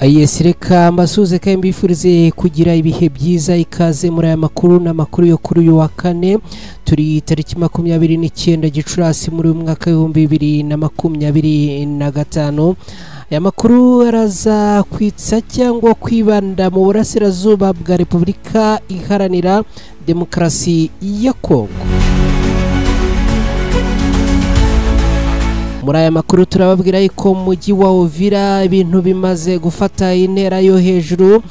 Yes, reka mbasuhuze kandi mbifurize kugira ibihe byiza. Ikaze muri aya makuru n'amakuru yo kuri uyu wa kane, turi tariki 29 Gicurasi muri uyu mwaka 2025. Aya makuru araza kwitsa cyangwa kwibanda mu burasirazuba bwa Repubulika Iharanira Demokarasi ya Kongo. Muri aya makuru turababwira ko mu mujyi wa Uvira ibintu bimaze gufata intera yo hejuru.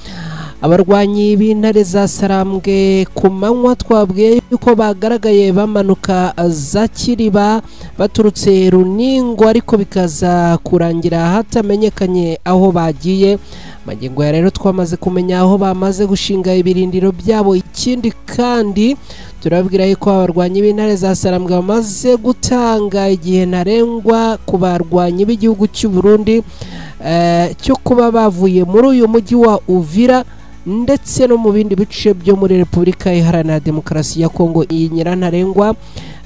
Abarwanyi b'intare za Sarambwe ku manywa twabwiye yuko bagaragaye bamanuka za Kiriba baturutse Runingo, ariko bikaza kurangira hatamenyekanye aho bagiye. Magingo ya rero twamaze kumenya aho bamaze gushinga ibirindiro byabo. Ikindi kandi turababwira yuko abarwanyi b'intare za Sarambwe bamaze gutanga igihe ntarengwa ku barwanyi b'igihugu cy'u Burundi cyo kuba bavuye muri uyu mujyi wa Uvira ndetse no mu bindi bice byo muri Repubulika Iharanira Demokarasi ya Kongo. Iyi nyirantarengwa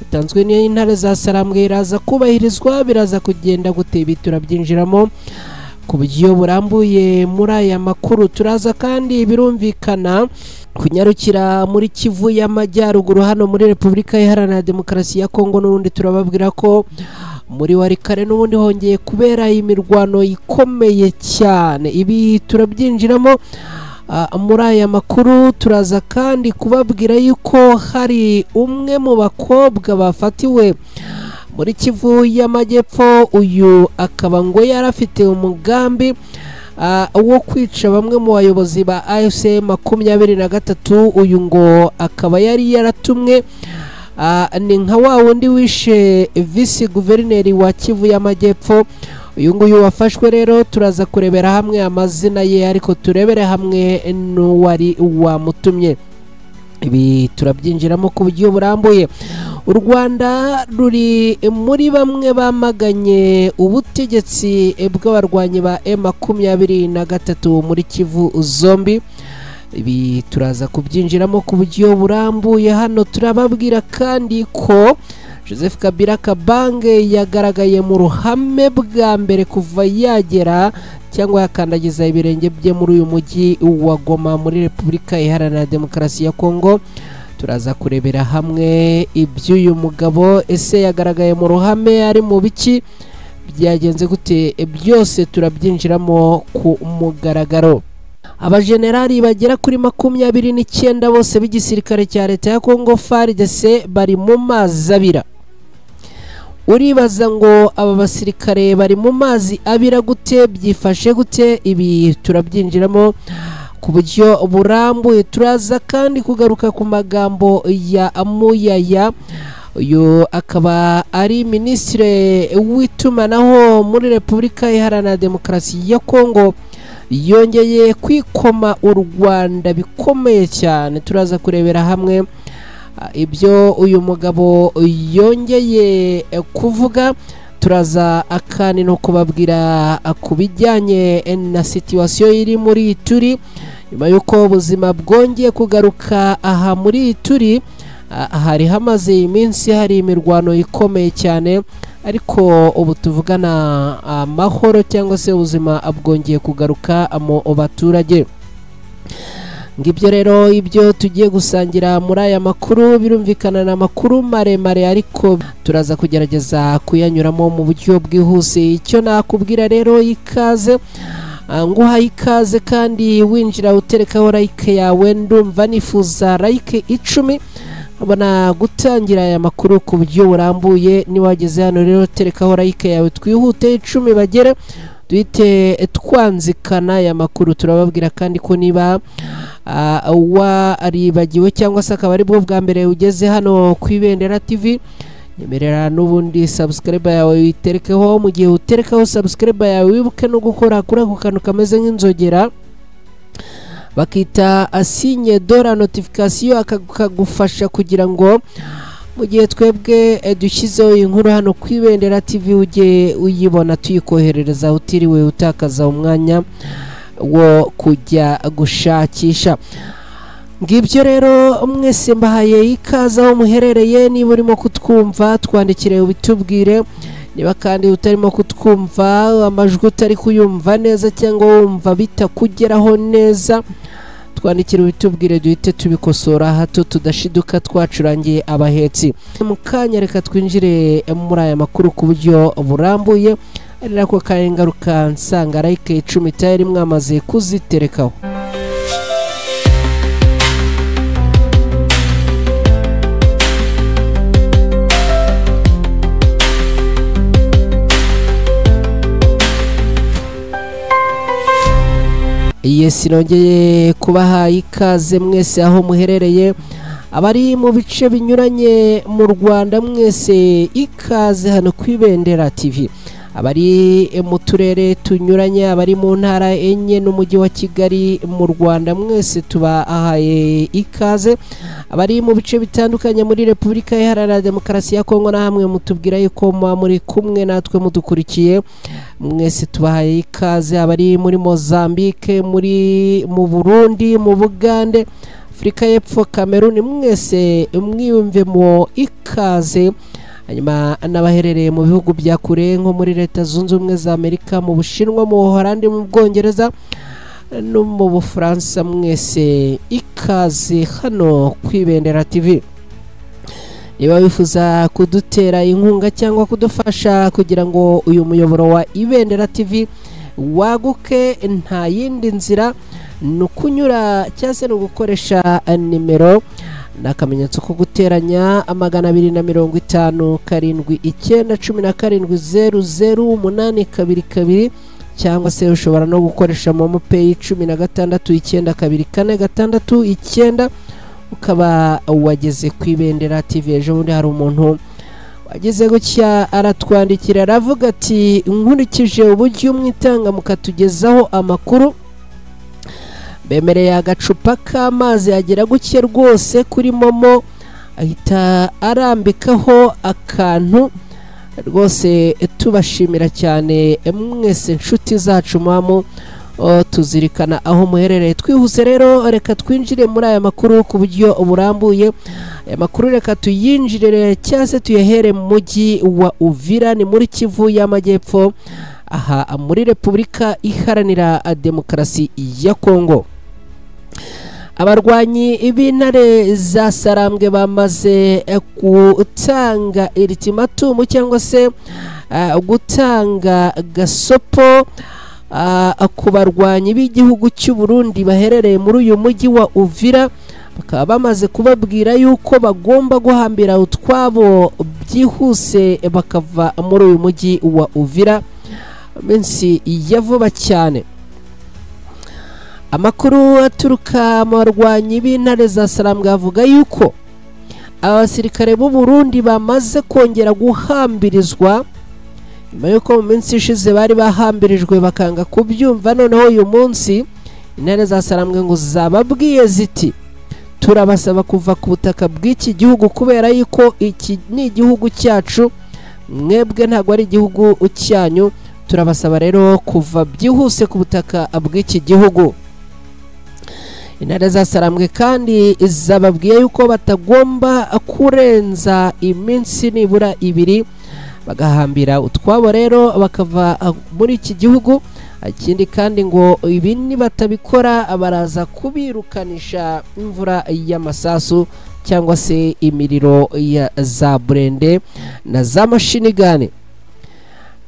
itanzwe n'intare za Sarambwe iraza kubahirizwa, biraza kugenda gute? Ibi turabyinjiramo ku buryo burambuye muri aya makuru. Turaza kandi birumvikana kunyarukira muri Kivu y'Amajyaruguru hano muri Repubulika Iharanira Demokarasi ya Kongo. N'ubundi turababwira ko muri Warikare n'ubundi hongeye kubera imirwano ikomeye cyane. Ibi turabyinjiramo muri aya makuru. Turaza kandi kubabwira yuko hari umwe mu bakobwa bafatiwe muri Kivu y'Amajyepfo. Uyu akaba ngo yari afite umugambi wo kwica bamwe mu bayobozi ba AFC 23. Uyu ngo akaba yari yaratumwe ni nka wa wundi wishe visi guverineri wa Kivu y'Amajyepfo. Uyu nguyu wafashwe rero turaza kurebera hamwe amazina ye, ariko turebere hamwe n'uwari wamutumye. Ibi turabyinjiramo ku buryo burambuye. U Rwanda ruri muri bamwe bamaganye ubutegetsi bw'abarwanyi ba M23 muri Kivu zombi. Ibi turaza kubyinjiramo ku buryo burambuye. Hano turababwira kandi ko Joseph Kabila Kabange yagaragaye mu ruhame bwa mbere kuva yagera cyangwa yakandagiza ibirenge bye muri uyu mujyi wa Goma muri Repubulika Iharanira Demokarasi ya Kongo. Turaza kurebera hamwe iby'uyu mugabo, ese yagaragaye mu ruhame ari mu biki, byagenze gute? Byose turabyinjiramo ku mugaragaro. Abajenerali bagera kuri 29 bose b'igisirikare cya leta ya Kongo FARDC bari mu mazi abira. Uribaza ngo aba basirikare bari mu mazi abira gute, byifashe gute? Ibi turabyinjiramo ku buryo burambuye. Turaza kandi kugaruka ku magambo ya Muyaya. Uyu akaba ari minisitiri w'itumanaho muri Repubulika Iharanira Demokarasi ya Kongo, yongeye kwikoma u Rwanda bikomeye cyane. Turaza kurebera hamwe ibyo uyu mugabo yongeye kuvuga. Turaza akandi no kubabwira ku bijyanye na situation iri muri Ituri nyuma y'uko ubuzima bwongeye kugaruka aha muri Ituri. Hari hamaze iminsi hari imirwano ikomeye cyane, ariko ubu tuvugana amahoro cyangwa se ubuzima bwongeye kugaruka mu baturage. Ngibyo rero ibyo tugiye gusangira muri aya makuru. Birumvikana na makuru maremare, ariko turaza kugerageza kuyanyuramo mu buryo bwihuse. Icyo nakubwira rero, ikaze, nguha ikaze kandi winjira uterekaho like yawe. Ndumva nifuza like 10 abona gutangira aya makuru ku buryo burambuye. Niwageze hano rero terekaho like yawe, twihute 10 bagere duhite twanzikana aya makuru. Turababwira kandi ko niba waribagiwe cyangwa se akaba ari bwo bwa mbere ugeze hano ku Ibendera TV, nyemerera n'ubundi subscribe yawe uyiterekeho. Mu gihe uterekaho subscribe yawe wibuke no gukora kuri ako kantu kameze nk'inzogera bakita asinye dora notification, akagufasha kugira ngo mu gihe twebwe dushyizeho inkuru hano ku Ibendera TV ujye uyibona tuyikoherereza utiriwe utakaza umwanya wo kujya gushakisha. Ngibyo rero mwese mbahaye ikaze aho muherereye. Niba urimo kutwumva twandikire ubitubwire. Niba kandi utarimo kutwumva, amajwi utari kuyumva neza cyangwa wumva bitakugeraho neza, twandikira ubitubwire duhite tubikosora hato tudashiduka twacurangiye abahetsi. Mu kanya reka twinjire muri aya makuru ku buryo burambuye, ari nako kandi ngaruka nsanga like 10 tayari mwamaze kuziterekaho. Yes, nongeye kubaha ikaze mwese aho muherereye, abari mu bice binyuranye mu Rwanda mwese ikaze hano ku Ibendera TV, abari mu turere tunyuranye, abari mu ntara enye n'umujyi wa Kigali mu Rwanda mwese tubahaye ikaze, abari mu bice bitandukanye muri Repubulika Iharanira Demokarasi ya Kongo na hamwe mutubwira yuko muri kumwe natwe mudukurikiye mwese tubahaye ikaze, abari muri Mozambique, muri mu Burundi, mu Bugande, Afrika y'Epfo, Cameroon, mwese mwiyumvemo ikaze. Hanyuma n'abaherereye mu bihugu bya kure nko muri Leta Zunze Ubumwe za Amerika, mu Bushinwa, mu Buholandi, mu Bwongereza no mu Bufaransa, mwese ikaze hano ku Ibendera TV. Niba wifuza kudutera inkunga cyangwa kudufasha kugira ngo uyu muyoboro wa Ibendera TV waguke, nta yindi nzira ni ukunyura cyangwa se ni ugukoresha nimero n'akamenyetso ko guteranya 250 7 9 17 0 0 8 2 2, cyangwa se ushobora no gukoresha Momo Pay 16 9 2 4 6 9, ukaba wageze ku Ibendera TV. Ejo bundi hari umuntu wageze gutya aratwandikira aravuga ati nkurikije uburyo mwitanga mukatugezaho amakuru, bemereye agacupa k'amazi agera guke rwose kuri Momo, ahita arambikaho akantu rwose. Tubashimira cyane mwese inshuti zacu mwamu tuzirikana aho muherereye. Twihuse rero reka twinjire muri aya makuru ku buryo burambuye. Aya makuru reka tuyinjire cyangwa se tuyahere mu mujyi wa Uvira, ni muri Kivu y'Amajyepfo, aha muri Repubulika Iharanira Demokarasi ya Kongo. Abarwanyi b'intare za Sarambwe bamaze gutanga ultimatum cyangwa se gutanga gasopo ku barwanyi b'igihugu cy'u Burundi baherereye muri uyu mujyi wa Uvira, bakaba bamaze kubabwira yuko bagomba guhambira utwabo byihuse bakava muri uyu mujyi wa Uvira minsi ya vuba cyane. Amakuru aturuka mu barwanyi b'intare za Sarambwe avuga yuko abasirikare b'u Burundi bamaze kongera guhambirizwa nyuma yuko mu minsi ishize bari bahambirijwe bakanga kubyumva. Noneho uyu munsi intare za Sarambwe ngo zababwiye ziti turabasaba kuva ku butaka bw'iki gihugu kubera yuko iki ni igihugu cyacu, mwebwe ntabwo ari igihugu cyanyu, turabasaba rero kuva byihuse ku butaka bw'iki gihugu. Intare za Sarambwe kandi zababwiye yuko batagomba kurenza iminsi nibura 2 bagahambira utwabo rero bakava muri iki gihugu. Ikindi kandi ngo ibi nibatabikora baraza kubirukanisha imvura y'amasasu cyangwa se imiriro ya za burende na za mashinigani.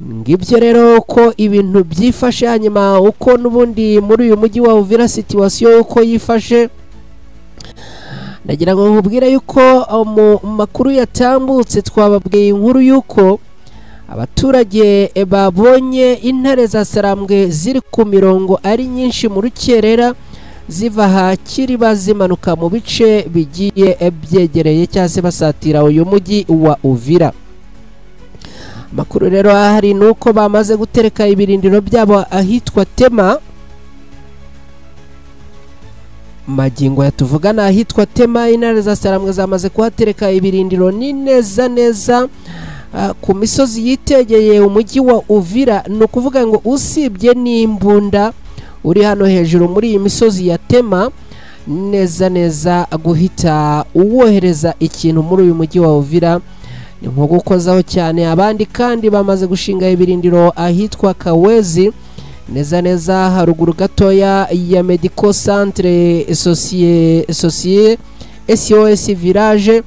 Ngibyo rero uko ibintu byifashe. Hanyuma uko n'ubundi muri uyu mujyi wa Uvira situation uko yifashe, ndagira ngo nkubwire yuko mu makuru yatambutse twababwiye inkuru yuko abaturage babonye intare za Sarambwe ziri ku mirongo ari nyinshi mu rukerera ziva hakiri bazimanuka mu bice bigiye byegereye cyangwa se basatira uyu mujyi wa Uvira. Amakuru rero ahari nuko bamaze gutereka ibirindiro byabo ahitwa Tema. Magingo yatuvugana ahitwa Tema, intare za Sarambwe zamaze kuhatereka ibirindiro ni neza neza ku misozi yitegeye umujyi wa Uvira. Ni ukuvuga ngo usibye n'imbunda uri hano hejuru muri iyi misozi ya Tema, neza neza guhita uwohereza ikintu muri uyu mujyi wa Uvira Ni nko gukozaho cyane. Abandi kandi bamaze gushinga ibirindiro ahitwa Kawezi, neza neza haruguru gatoya ya Medical Centre Socie SOS Village,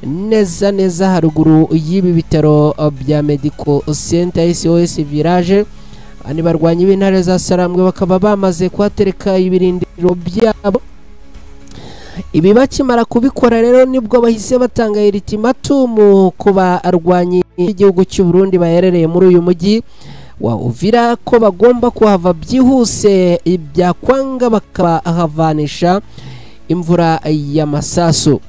neza neza haruguru y'ibi bitaro bya Medical Center SOS Village. Abandi barwanyi b'intare za Sarambwe bakaba bamaze kuhatereka ibirindiro byabo. Ibi bakimara kubikora rero nibwo bahise batanga ultimatum ku barwanyi b'igihugu cy'u Burundi baherereye muri uyu mujyi wa Uvira ko bagomba kuhava byihuse, ibyakwanga bakabahavanisha imvura y'amasasu.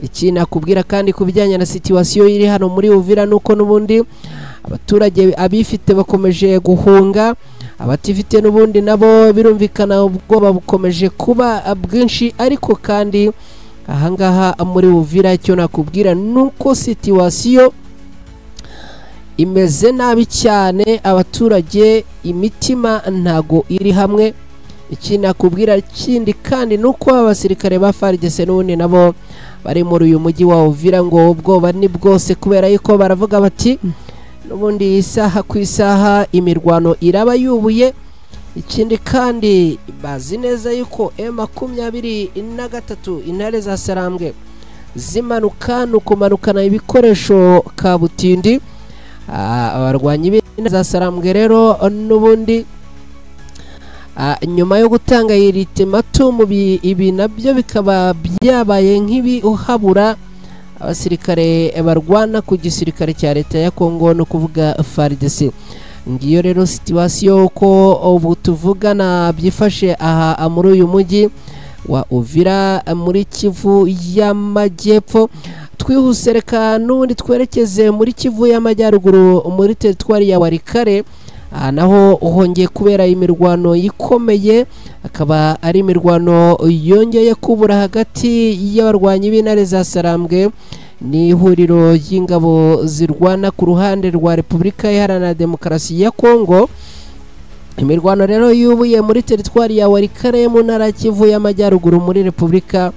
Iki nakubwira kandi ku bijyanye na situation iri hano muri Uvira nuko n'ubundi abaturage abifite bakomeje guhunga, abatifite n'ubundi nabo birumvikana ubwoba bukomeje kuba bwinshi. Ariko kandi ahangaha muri Uvira icyo nakubwira nuko situation imeze nabi cyane, abaturage imitima ntago iri hamwe. Iki nakubwira kindi kandi nuko abasirikare ba FARDC n'ubundi nabo bari muri uyu mujyi wa Uvira ngo ubwoba ni bwose, kubera yuko baravuga bati n'ubundi isaha ku isaha imirwano iraba yubuye. Ikindi kandi bazi neza yuko M23 intare za Sarambwe zimanuka nukumanukana ibikoresho kabutindi. Abarwanyi b'intare za Sarambwe rero n'ubundi nyuma yo gutanga ultimatum ibi nabyo bikaba byabaye nk'ibi uhabura abasirikare barwana ku gisirikare cya leta ya Kongo no kuvuga FARDC. Ngiyo rero situation ko ubu tuvugana byifashe aha muri uyu mujyi wa Uvira muri Kivu y'Amajyepfo. Twihuse reka n'ubundi twerekeze muri Kivu y'Amajyaruguru muri teritwari ya Walikale. Naho hongeye kubera imirwano ikomeye, akaba ari imirwano yongeye kubura hagati y'abarwanyi b'intare za Sarambwe ni ihuriro ry'ingabo zirwana ku ruhande rwa Repubulika Iharanira Demokarasi ya Kongo. Imirwano rero yubuye muri teritwari ya Walikale mu ntara Kivu y'Amajyaruguru muri Repubulika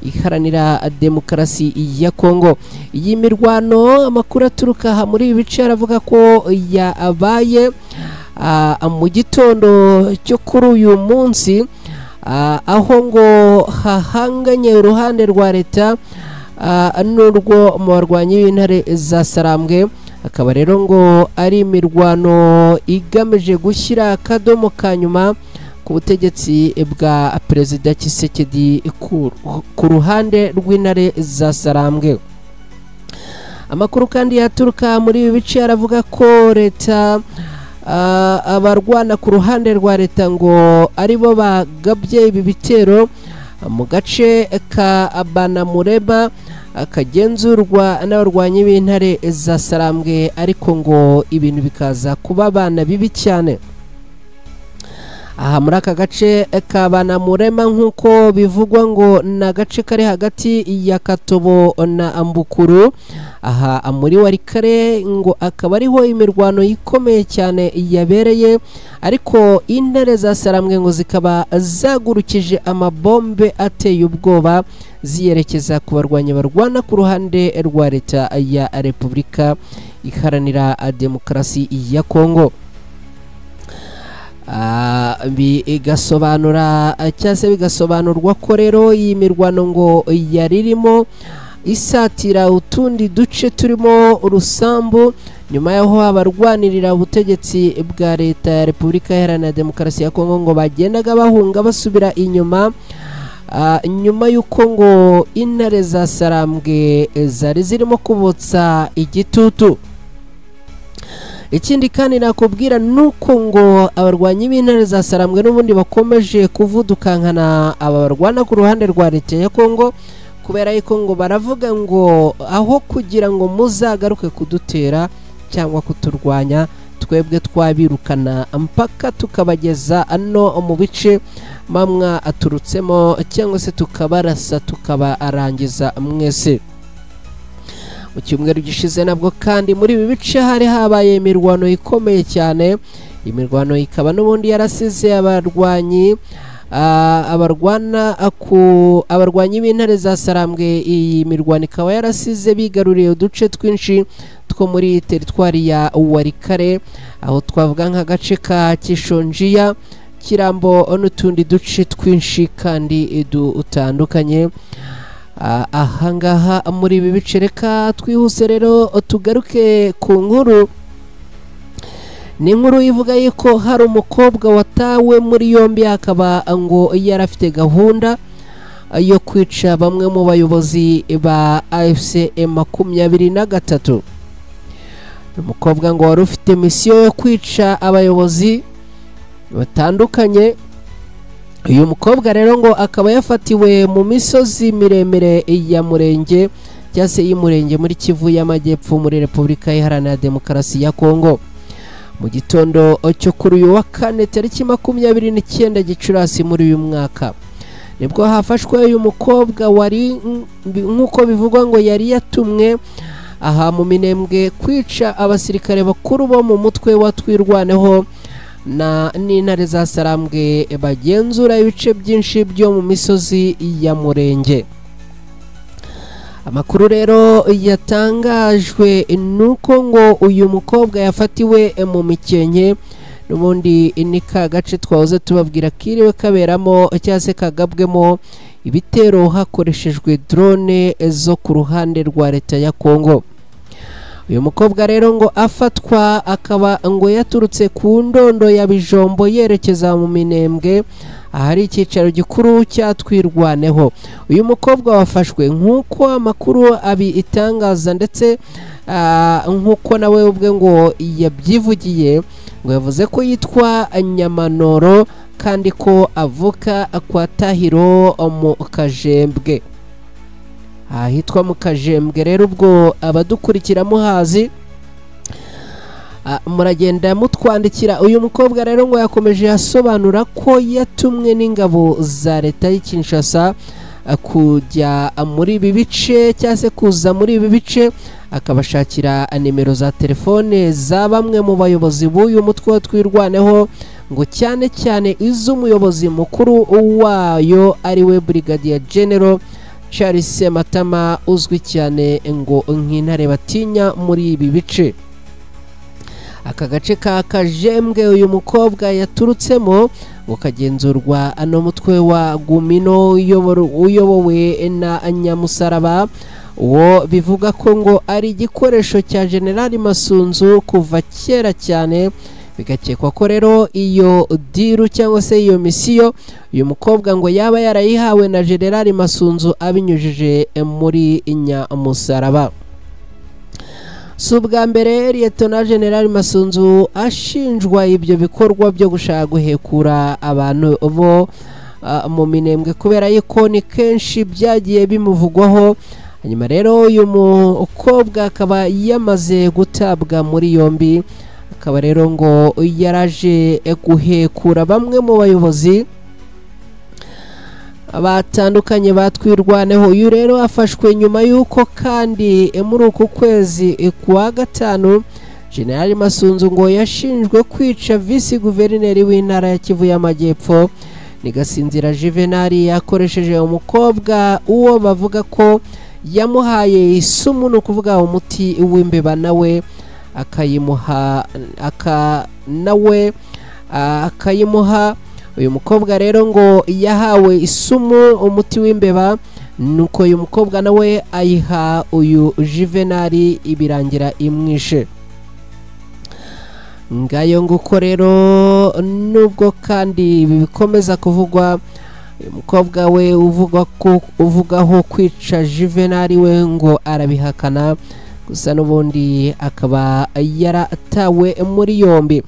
Iharanira Demokarasi ya Kongo. Iyi mirwano amakuru aturuka aha muri ibi bice aravuga ko yabaye mu gitondo cyo kuri uyu munsi, aho ngo hahanganye uruhande rwa leta n'urwo mu barwanyi b'intare za Sarambwe. Akaba rero ngo ari imirwano igamije gushyira akadomo ka nyuma ku butegetsi bwa Perezida Tshisekedi ku ruhande rw'intare za Sarambwe. Amakuru kandi yaturuka muri ibi bice aravuga ko leta abarwana ku ruhande rwa leta ngo aribo bagabye ibi bitero mu gace ka Banamureba kagenzurwa n'abarwanyi b'intare za Sarambwe, ariko ngo ibintu bikaza kuba abana bibi cyane. Aha muri aka gace ka Banamurema nk'uko bivugwa ngo ni agace kari hagati ya Katobo na Ambukuru. Aha muri Walikale ngo akaba ariho imirwano ikomeye cyane yabereye, ariko intare za Sarambwe ngo zikaba zagurukije amabombe ateye ubwoba ziyerekeza ku barwanyi barwana ku ruhande rwa leta ya Repubulika Iharanira Demokarasi ya Kongo. Bigasobanura cyangwa se bigasobanurwa ko rero iyi mirwano ngo yaririmo isatira utundi duce turimo urusambu, nyuma yaho abarwanirira ubutegetsi bwa leta ya Repubulika Iharanira Demokarasi ya Kongo ngo bagendaga bahunga basubira inyuma, nyuma y'uko ngo intare za Sarambwe zari zirimo kubotsa igitutu. Ikindi kandi nakubwira nuko ngo abarwanyi b'intare za Sarambwe n'ubundi bakomeje kuvudukankana aba barwana ku ruhande rwa leta ya Kongo, kubera yuko ngo baravuga ngo aho kugira ngo muzagaruke kudutera cyangwa kuturwanya, twebwe twabirukana mpaka tukabageza ano mu bice mamwa aturutsemo, cyangwa se tukabarasa tukabarangiza mwese. Mu cyumweru gishize nabwo kandi muri ibi bice hari habaye imirwano ikomeye cyane. Imirwano ikaba n'ubundi yarasize abarwanyi Abarwana ku abarwanyi b'intare za Sarambwe, iyi mirwano ikaba yarasize bigaruriye uduce twinshi two muri teritwari ya Warikare, aho twavuga nk'agace ka Kishonjiya, Kirambo n'utundi duce twinshi kandi dutandukanye ahangaha muri ibi bice. Reka twihuse rero tugaruke ku nkuru. Ni inkuru ivuga yuko hari umukobwa watawe muri yombi, akaba ngo yari afite gahunda yo kwica bamwe mu bayobozi ba AFC M23. Umukobwa ngo wari ufite misiyo yo kwica abayobozi batandukanye. Uyu mukobwa rero ngo akaba yafatiwe mu misozi miremire ya Murenge, cyangwa se y'Umurenge, muri Kivu y'Amajyepfo muri Repubulika Iharanira Demokarasi ya Kongo, mu gitondo cyo kuri uyu wa kane tariki 29 Gicurasi muri uyu mwaka. Nibwo hafashwe uyu mukobwa wari, nk'uko bivugwa, ngo yari yatumwe aha mu Minembwe kwica abasirikare bakuru bo mu mutwe wa Twirwaneho na n'intare za Sarambwe bagenzura ibice byinshi byo mu misozi ya Murenge. Amakuru rero yatangajwe nuko ngo uyu mukobwa yafatiwe mu Mikenke, n'ubundi ni ka gace twahoze tubabwira kiriwe kaberamo cyangwa se kagabwemo ibitero hakoreshejwe drone zo ku ruhande rwa leta ya Kongo. Uyu mukobwa rero ngo afatwa akaba ngo yaturutse ku ndondo ya Bijombo yerekeza mu Minembwe, ahari icyicaro gikuru cya Twirwaneho. Uyu mukobwa wafashwe, nk'uko amakuru abi itangaza ndetse nk'uko nawe ubwe ngo yabyivugiye, ngo yavuze ko yitwa Nyamanoro kandi ko avuka kwa Tahiro mu Kajembwe, ahitwa mu Kajembwe. Rero ubwo abadukurikira muhazi muragenda mutwandikira. Uyu mukobwa rero ngo yakomeje asobanura ko yatumwe n'ingabo za leta y'i Kinshasa kujya muri ibi bice, cyangwa se kuza muri ibi bice, akabashakira nimero za telefone za bamwe mu bayobozi b'uyu mutwe wa Twirwaneho, ngo cyane cyane iz'umuyobozi mukuru wayo ariwe Brigadier General Charles Sematama, uzwi cyane ngo nk'intare batinya muri ibi bice. Aka gace ka Kajembwe uyu mukobwa yaturutsemo ngo kagenzurwa n'umutwe wa Gumino uyobowe na Nyamusaraba, uwo bivuga ko ngo ari igikoresho cya General Masunzu kuva kera cyane. Bigakekwa ko rero iyo deal cyangwa se iyo misiyo uyu mukobwa ngo yaba yarayihawe na General Masunzu abinyujije muri Nyamusaraba. Si ubwa mbere Liyetona General Masunzu ashinjwa ibyo bikorwa byo gushaka guhekura abantu bo mu Minembwe, kubera yuko ni kenshi byagiye bimuvugwaho. Hanyuma rero uyu mukobwa akaba yamaze gutabwa muri yombi, akaba rero ngo yaraje guhekura bamwe mu bayobozi batandukanye batwirwaneho. Uyu rero afashwe nyuma y'uko kandi muri uku kwezi kwa gatanu General Masunzu ngo yashinjwe kwica visi guverineri w'intara ya Kivu y'Amajyepfo ni Gasinzira Juvenal, yakoresheje umukobwa uwo bavuga ko yamuhaye isumu, ni ukuvuga umuti w'imbeba, nawe akayimuha nawe akayimuha. Uyu mukobwa rero ngo yahawe isumu, umuti w'imbeba, nuko uyu mukobwa nawe ayiha uyu Juvenal, ibirangira imwishe. Ngayo nguko rero, nubwo kandi ibi bikomeza kuvugwa, uyu mukobwa we uvuga ko uvugaho kwica Juvenal we ngo arabihakana, gusa n'ubundi akaba yaratawe muri yombi.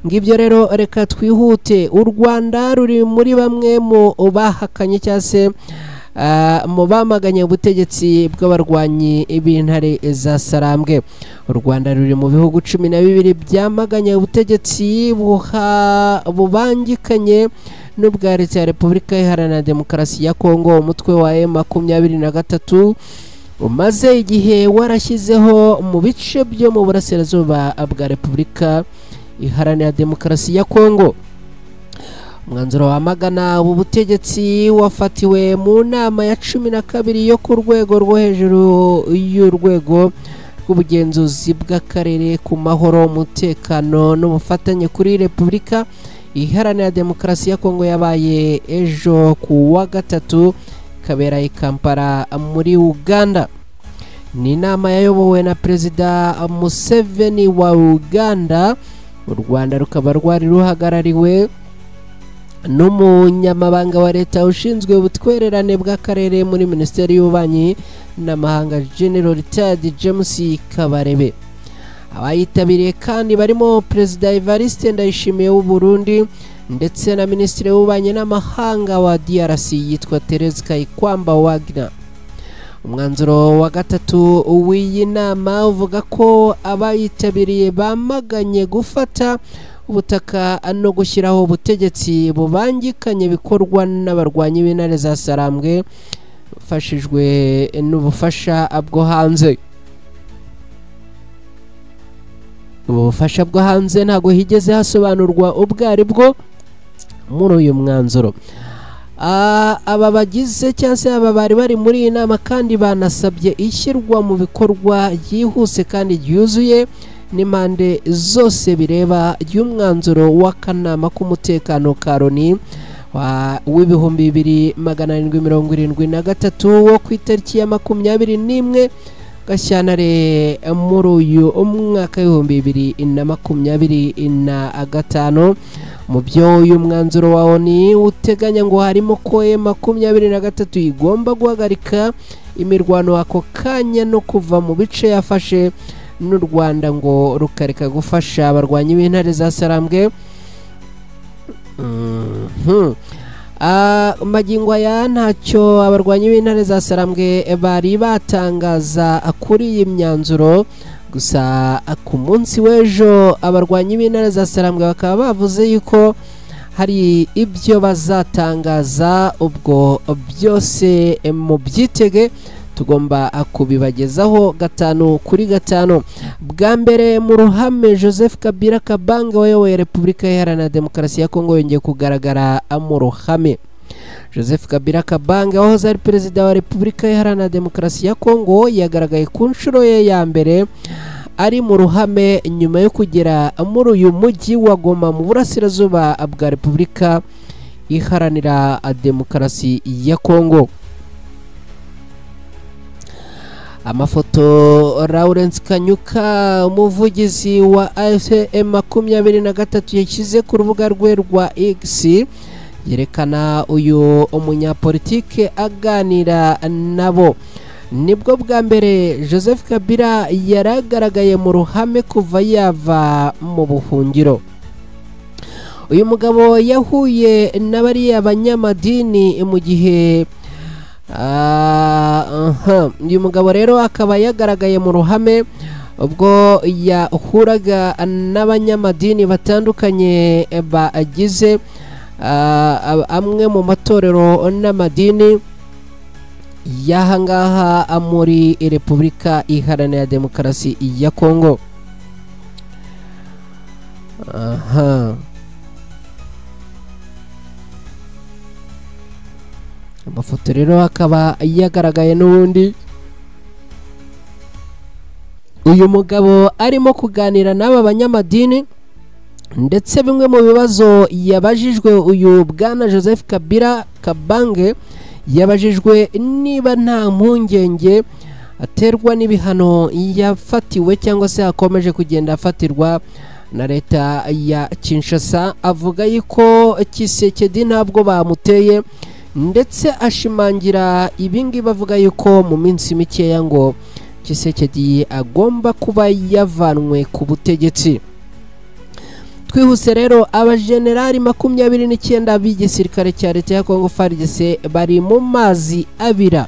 Ngibyo rero, reka twihute. U Rwanda ruri muri bamwe mu bahakanye cyangwa se mu bamaganye ubutegetsi bw'abarwanyi b'intare za Sarambwe. U Rwanda ruri mu bihugu 12 byamaganye ubutegetsi bubangikanye n'ubwa leta ya Repubulika Iharanira Demokarasi ya Kongo, umutwe wa M23 umaze igihe warashyizeho mu bice byo mu burasirazuba bwa Repubulika Iharanira Demokarasi ya Kongo. Umwanzuro wamagana ubu butegetsi wafatiwe mu nama ya 12 yo ku rwego rwo hejuru y'urwego rw'ubugenzuzi bw'akarere ku mahoro, umutekano n'ubufatanye kuri Repubulika Iharanira Demokarasi ya Kongo yabaye ejo ku wa gatatu kabera i Kampala muri Uganda. Ni inama yayobowe na Perezida Museveni wa Uganda. U Rwanda rukaba rwari ruhagarariwe n'umunyamabanga wa leta ushinzwe ubutwererane bw'akarere muri Minisiteri y'Ububanyi n'Amahanga General Richard James Kabarebe. Abayitabiriye kandi barimo Perezida Evariste Ndayishimiye w'u Burundi ndetse na Minisitiri w'Ububanyi n'Amahanga wa DRC yitwa Therese Kayikwamba Wagner. Umwanzuro wa gatatu w'iyi nama uvuga ko abayitabiriye bamaganye gufata ubutaka no gushyiraho ubutegetsi bubangikanye bikorwa n'abarwanyi b'intare za Sarambwe bafashijwe n'ubufasha bwo hanze. Ubu bufasha bwo hanze ntabwo higeze hasobanurwa ubwo ari bwo muri uyu mwanzuro. Aba bagize cyangwa se aba bari bari muri iyi nama kandi banasabye ishyirwa mu bikorwa ryihuse kandi ryuzuye n'impande zose bireba ry'umwanzuro w'akanama k'umutekano ka Loni w'2773 wo ku itariki ya 21 Gashyantare muri uyu umwaka 2025. Mu byo uyu mwanzuro wa ONU uteganya ngo harimo ko M23 igomba guhagarika imirwano ako kanya no kuva mu bice yafashe n'u Rwanda ngo rukareka gufasha abarwanyi b'intare za Sarambwe. Magingo aya ntacyo abarwanyi b'intare za Sarambwe bari batangaza kuri iyi myanzuro. Gusa ku munsi w'ejo abarwanyi b'intare za Sarambwe bakaba bavuze yuko hari ibyo bazatangaza, ubwo byose mu byitege tugomba kubibagezaho 5 kuri 5. Bwa mbere mu ruhame Joseph Kabila Kabange wayoboye Repubulika Iharanira Demokarasi ya Kongo yongeye kugaragara mu ruhame. Joseph Kabila Kabange wahoze ari perezida wa Repubulika Iharanira Demokarasi ya Kongo yagaragaye ku nshuro ye ya mbere ari mu ruhame nyuma yo kugera muri uyu mujyi wa Goma mu burasirazuba bwa Repubulika Iharanira Demokarasi ya Kongo. Amafoto Lawrence Kanyuka umuvugizi wa AFC M23 yashyize ku rubuga rwe rwa X yerekana uyu umunyapolitike aganira nabo. Nibwo bwa mbere Joseph Kabila yaragaragaye mu ruhame kuva yava mu buhungiro. Uyu mugabo yahuye n'abariya abanyamadini mu gihe uyu mugabo rero akaba yagaragaye mu ruhame ubwo yahuraga n'abanyamadini batandukanye bagize amwe mu matorero n'amadini y'ahangaha muri Repubulika Iharanira Demokarasi ya Kongo. Amafoto rero akaba yagaragaye n'ubundi uyu mugabo arimo kuganira n'aba banyamadini, ndetse bimwe mu bibazo yabajijwe uyu bwana Joseph Kabila Kabange yabajijwe niba nta mpungenge aterwa n'ibihano yafatiwe cyangwa se akomeje kugenda afatirwa na leta ya Kinshasa. Avuga yuko Tshisekedi ntabwo bamuteye, ndetse ashimangira ibingi bavuga yuko mu minsi mikeya ngo Tshisekedi agomba kuba yavanwe ku butegetsi. Twihuse rero, abajenerali 29 b'igisirikare cya leta ya Kongo FARDC bari mu mazi abira.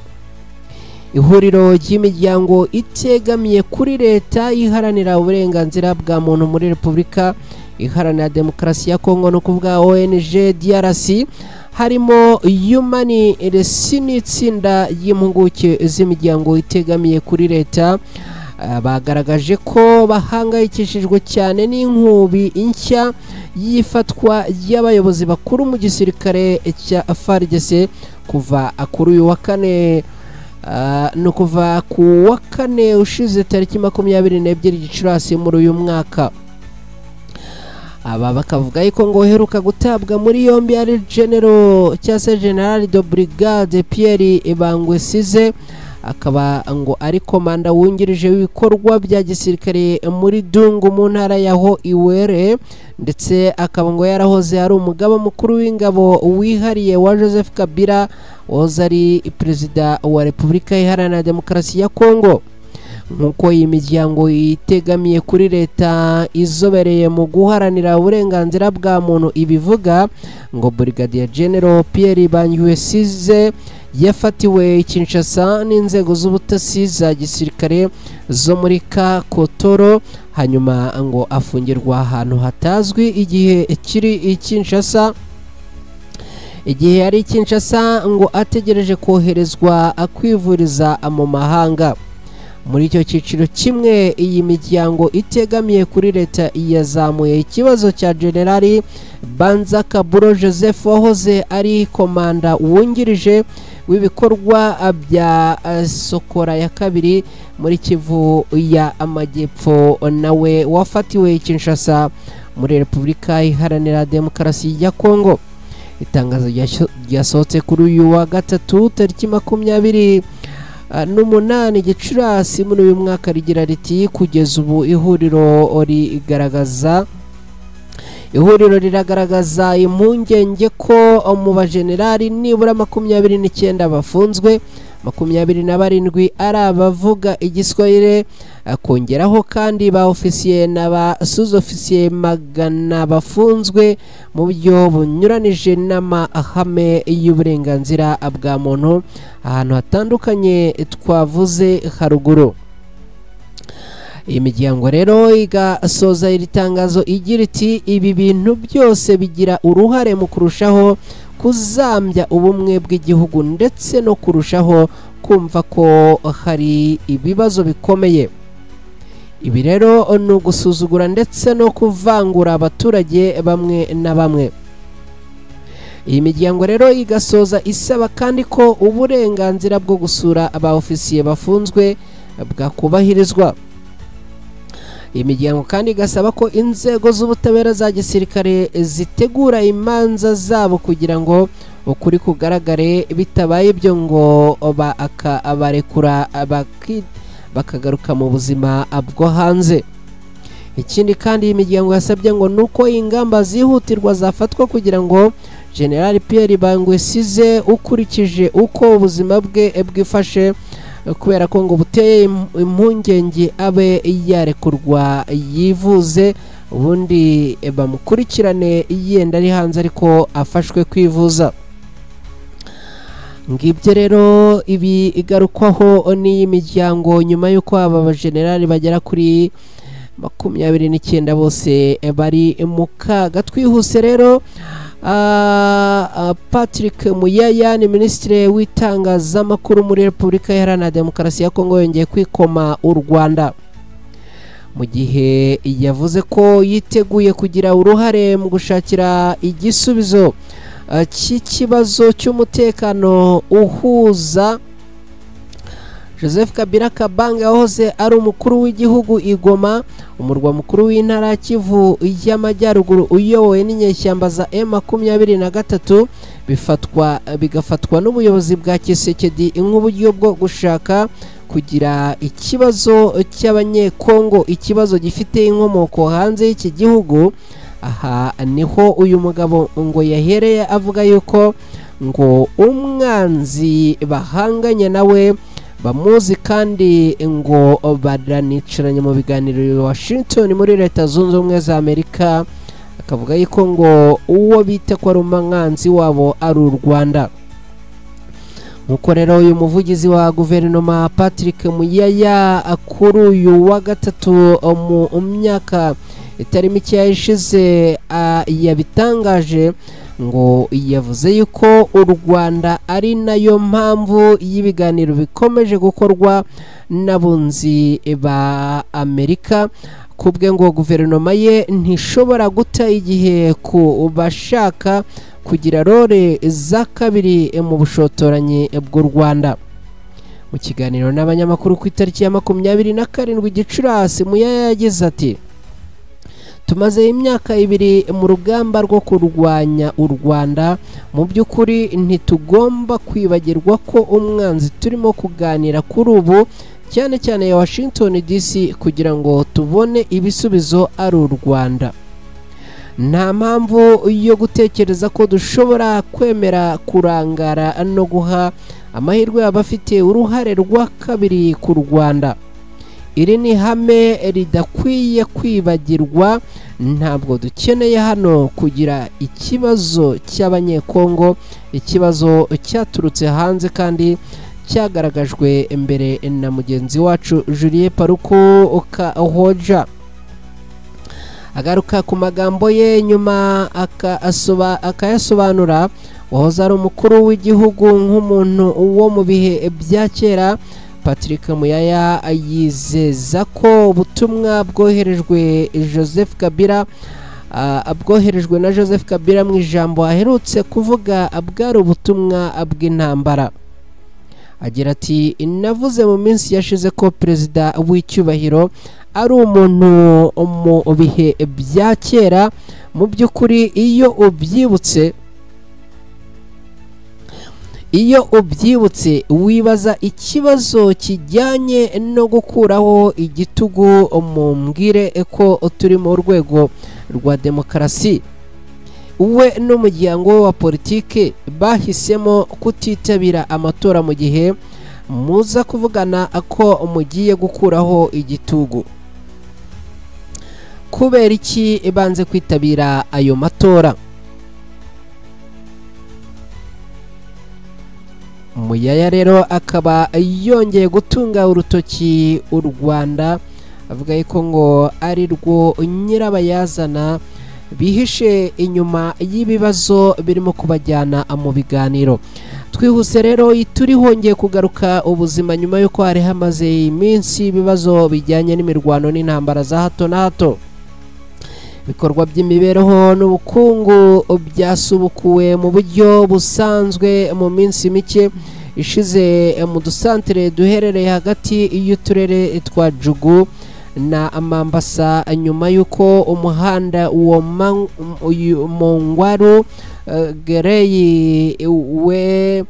Ihuriro ry'imiryango itegamiye kuri leta iharanira uburenganzira bwa muntu muri Repubulika Iharanira Demokarasi ya Kongo, no kuvuga ONG DRC, harimo Human Rights n'itsinda ry'impuguke z'imiryango itegamiye kuri leta, Bagaragaje ko bahangayikishijwe cyane n'inkubi inshya y'ifatwa ry'abayobozi bakuru mu gisirikare cya FARDC kuva kuri uyu wa kane, no kuva ku wa kane ushize tariki 22 Gicurasi muri uyu mwaka. Aba bakavuga yuko ngo uheruka gutabwa muri yombi ari General cyangwa se General de Brigade Pierre Bangwesize, akaba ngo ari komanda wungirije w'ibikorwa bya gisirikare muri Dungu mu ntara yaho Iwere, ndetse akaba ngo yarahoze ari umugaba mukuru w'ingabo wihariye wa Joseph Kabila wahoze ari perezida wa Repubulika Iharanira Demokarasi ya Kongo. Nk'uko iyi miryango itegamiye kuri leta izobereye mu guharanira uburenganzira bwa muntu ibivuga, ngo Brigadier General Pierre Bangwesize yafatiwe Kinshasa n'inzego z'ubutasi za gisirikare zo muri Kakotoro, hanyuma ngo afungirwa ahantu hatazwi igihe kiri Kinshasa. Igihe yari Kinshasa ngo ategereje koherezwa kwivuriza mu mahanga. Muri icyo cyiciro kimwe, iyi miryango itegamiye kuri leta yazamuye ikibazo cya General Banza Kaburo Joseph wahoze ari komanda wungirije w'ibikorwa bya Sokora ya kabiri muri Kivu ya Amajyepfo, nawe wafatiwe Kinshasa muri Repubulika Iharanira Demokarasi ya Kongo. Itangazo ryasohotse kuri uyu wa gatatu tariki 28 Gicurasi muri uyu mwaka rigira riti: kugeza ubu ihuriro riragaragaza impungenge ko mu bajenerali nibura 29 bafunzwe, 27 ari abavuga igiswahili, kongeraho kandi ba ofisiye n'aba sous-ofisiye 100 bafunzwe mu buryo bunyuranije n'amahame y'uburenganzira bwa muntu ahantu hatandukanye twavuze haruguru. Iyi miryango rero igasoza iri tangazo igira iti: ibi bintu byose bigira uruhare mu kurushaho kuzambya ubumwe bw'igihugu ndetse no kurushaho kumva ko hari ibibazo bikomeye. Ibi rero ni ugusuzugura ndetse no kuvangura abaturage bamwe na bamwe. Iyi miryango rero igasoza isaba kandi ko uburenganzira bwo gusura aba ofisiye bafunzwe bwakubahirizwa. Iyi miryango kandi igasaba ko inzego z'ubutabera za gisirikare zitegura imanza zabo kugira ngo ukuri kugaragare, bitabaye ibyo ngo barekura bakagaruka mu buzima bwo hanze. Ikindi kandi iyi miryango yasabye ngo nuko ingamba zihutirwa zafatwa kugira ngo General Pierre Bangwesize ukurikije uko ubuzima bwe bwifashe, kubera ko ngo buteye impungenge, abe yarekurwa yivuze, ubundi bamukurikirane yenda ari hanze ariko afashwe kwivuza. Ngibyo rero ibi igarukwaho n'iyi miryango nyuma y'uko aba bajenerali bagera kuri 29 bose bari mu kaga. Twihuse rero, Patrick Muyaya ni minisitiri w'itangazamakuru muri Repubulika Iharanira Demokarasi ya Kongo, yongeye kwikoma u Rwanda mu gihe yavuze ko yiteguye kugira uruhare mu gushakira igisubizo cy'ikibazo cy'umutekano uhuza Joseph Kabila Kabange wahoze ari umukuru w'igihugu i Goma, umurwa mukuru w'intara Kivu y'Amajyaruguru uyobowe n'inyeshyamba za M23, bigafatwa n'ubuyobozi bwa Tshisekedi nk'uburyo bwo gushaka kugira ikibazo cy'abanyekongo ikibazo gifite inkomoko hanze y'iki gihugu. Aha niho uyu mugabo ngo yahereye avuga yuko ngo umwanzi bahanganye nawe bamuzi kandi ngo baranicaranye mu biganiro i Washington muri Leta Zunze Ubumwe za Amerika, akavuga yuko ngo uwo bita ko ari umwanzi wabo ari u Rwanda. Nkuko rero uyu muvugizi wa guverinoma Patrick Muyaya kuri uyu wa gatatu mu myaka itari mike ishize yabitangaje, ngo yavuze yuko u Rwanda ari nayo mpamvu y'ibiganiro bikomeje gukorwa n'abunzi ba Amerika. Kubwe ngo guverinoma ye ntishobora guta igihe ku bashaka kugira role za kabiri mu bushotoranyi bw'u Rwanda. Mu kiganiro n'abanyamakuru ku itariki ya 27 Gicurasi, Muyaya yagize ati: tumaze imyaka 2 mu rugamba rwo kurwanya u Rwanda, mu by'ukuri ntitugomba kwibagirwa ko umwanzi turimo kuganira kuri ubu cyane cyane ya Washington DC kugira ngo tubone ibisubizo ari u Rwanda. Nta mpamvu yo gutekereza ko dushobora kwemera kurangara no guha amahirwe abafite uruhare rwa kabiri ku Rwanda. Iri ni ihame ridakwiye kwibagirwa. Ntabwo dukeneye hano kugira ikibazo cy'Abanyekongo, ikibazo cyaturutse hanze kandi cyagaragajwe mbere na mugenzi wacu Julien Paluku Kahoja. Agaruka ku magambo ye nyuma akayasobanura, wahoze ari umukuru w'igihugu nk'umuntu wo mu bihe bya kera, Patrick Muyaya yizeza ko ubutumwa bwoherejwe Joseph Kabila bwoherejwe na Joseph Kabila mu ijambo aherutse kuvuga bwari ubutumwa bw'intambara. Agira ati: navuze mu minsi yashize ko perezida w'icyubahiro ari umuntu mu bihe bya kera. Mu by'ukuri iyo ubyibutse wibaza ikibazo kijyanye no gukuraho igitugu, mumbwire ko turi mu rwego rwa demokarasi. We n'umuryango wa politike bahisemo kutitabira amatora mu gihe muza kuvugana ko mugiye gukuraho igitugu. Kubera iki banze kwitabira ayo matora? Muyaya rero akaba yongeye gutunga urutoki u Rwanda, avuga yuko ngo ari rwo nyirabayazana bihishe inyuma y'ibibazo birimo kubajyana mu biganiro. Twihuse rero turi hongeye kugaruka ubuzima nyuma yuko hari hamaze iminsi ibibazo bijyanye n'imirwano n'intambara za hato na hato. Ibikorwa by'imibereho n'ubukungu byasubukuwe mu buryo busanzwe mu minsi mike ishize mu dusantere duherereye hagati y'uturere twa Jugu na Mambasa, nyuma yuko umuhanda wa Mongwaru Gereyi we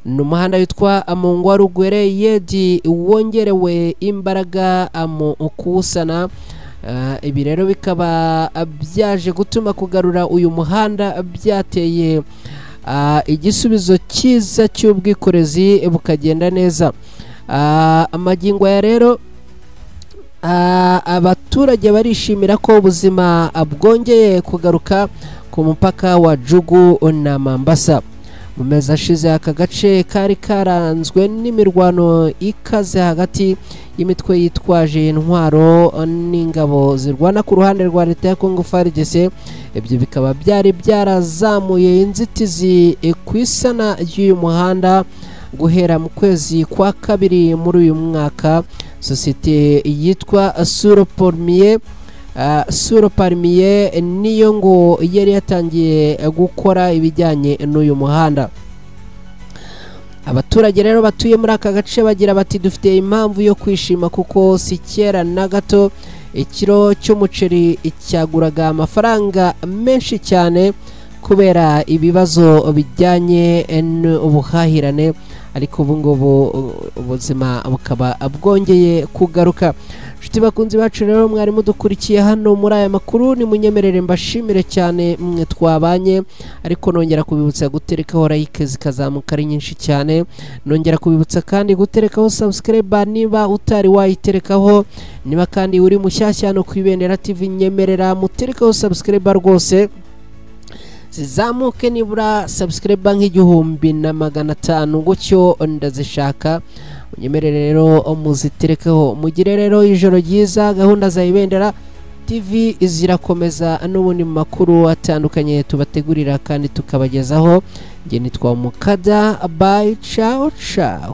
n'umuhanda witwa Mongwaru Gereyedi wongerewe imbaraga mu kuwusana. Ibi rero bikaba byaje gutuma kugarura uyu muhanda byateye igisubizo cyiza cy'ubwikorezi bukagenda neza. Amagingo ya rero abaturage barishimira ko ubuzima bwongeye kugaruka ku mupaka wa Jugu na Mambasa. Mu mezi ashize aka gace kari karanzwe n'imirwano ikaze hagati y'imitwe yitwaje intwaro n'ingabo zirwana ku ruhande rwa leta ya Congo FARDC. Ibyo bikaba byari byarazamuye inzitizi ku isana ry'uyu muhanda guhera mu kwezi kwa kabiri muri uyu mwaka. Sosiyete yitwa Suro Palmier niyo ngo yari yatangiye gukora ibijyanye n'uyu muhanda. Abaturage rero batuye muri aka gace bagira bati dufite impamvu yo kwishima kuko si kera na gato ikiro cy'umuceri cyaguraga amafaranga menshi cyane kubera ibibazo bijyanye n'ubuhahirane, ariko ubu ngubu ubuzima bukaba bwongeye kugaruka. Nshuti bakunzi bacu rero mwari mudukurikiye hano muri aya makuru, ni munyemerere mbashimire cyane mwe twabanye, ariko nongera kubibutsa guterekaho like zikazamuka ari nyinshi cyane, nongera kubibutsa kandi guterekaho subscribe niba utari wayiterekaho, niba kandi uri mushyashya hano ku Ibendera TV nyemerera muterekaho subscribe rwose zizamuke nibura subscribe nk'1500 gutyo ndazishaka. Unyemerere rero muziterekeho. Mugire rero ijoro ryiza. Gahunda za Ibendera TV. TV zirakomeza n'ubundi mu makuru atandukanye tubategurira kandi tukabagezaho. Njye nitwa Mukada, bye, ciao ciao.